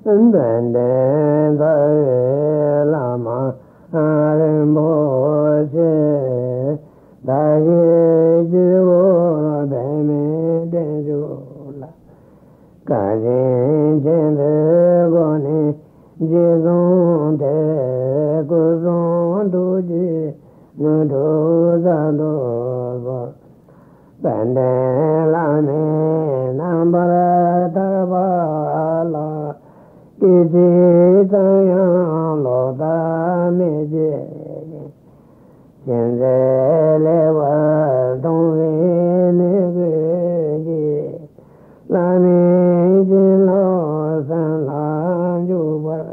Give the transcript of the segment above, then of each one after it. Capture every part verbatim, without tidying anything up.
དཔལ་ལྡན་རྩ་བའི་བླ་མ་རིན་པོ་ཆེ། བདག་གི་སྤྱི་བོར་འབད་མེད་བརྟན་བཞུགས་ལ། བཀའ་དྲིན་ཆེན་པོའི་སྒོ་ནས་རྗེས་བཟུང་སྟེ། སྐུ་གསུང་ཐུགས་ཀྱི་དངོས་གྲུབ་གསར་དུ་སྩོལ། དཔལ་ལྡན་བླ་མའི་རྣམ་པར་ཐར་པ་ལ། སྐད་ཅིག་ཙམ་ཡང་ལོག་ལྟ་མེད་བྱེད་ཅིང་། གཞན་སེམས་ལེགས་པར་གཏོང་བའི་ནུས་པའི་ཕྱིར། བླ་མའི་བྱིན་རླབས་སེམས་ལ་འཇུག་པར་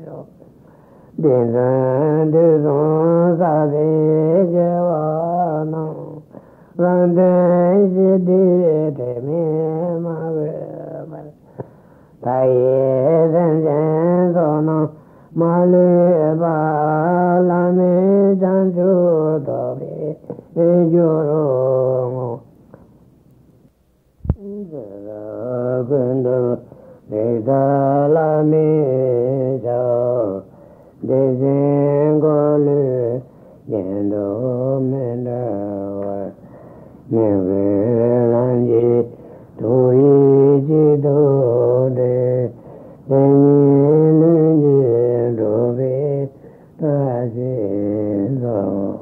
ཤོག། བདེན་རྫུན་དུས་གསུམ་བསགས་པའི་དགེ་བ་རྣམས། རང་དོན་ཞི་བདེའི་དྲི་མས་མ་གོས་པར། མཐའ་ཡས་སེམས་ཅན་ཚོགས་རྣམས་མ་ལུས་པ། བླ་མེད་བྱང་ཆུབ་ཐོབ་པའི་རྒྱུར་བསྔོ། ཀུན་ཏུ་རིག་མཐའ་བླ་མའི་ཞབས། བདེ་ཆེན་འཁོར་ལོའི་རྒྱན་དུ་མི་འབྲལ་བར། མི་གོས་རང་རྒྱལ་ཐུགས་ཡིད་གཅིག་ཏུ་འདྲེས། དེ་ཉིད་ལྷུན་གྱིས་གྲུབ་པའི་བཀྲ་ཤིས་ཤོག།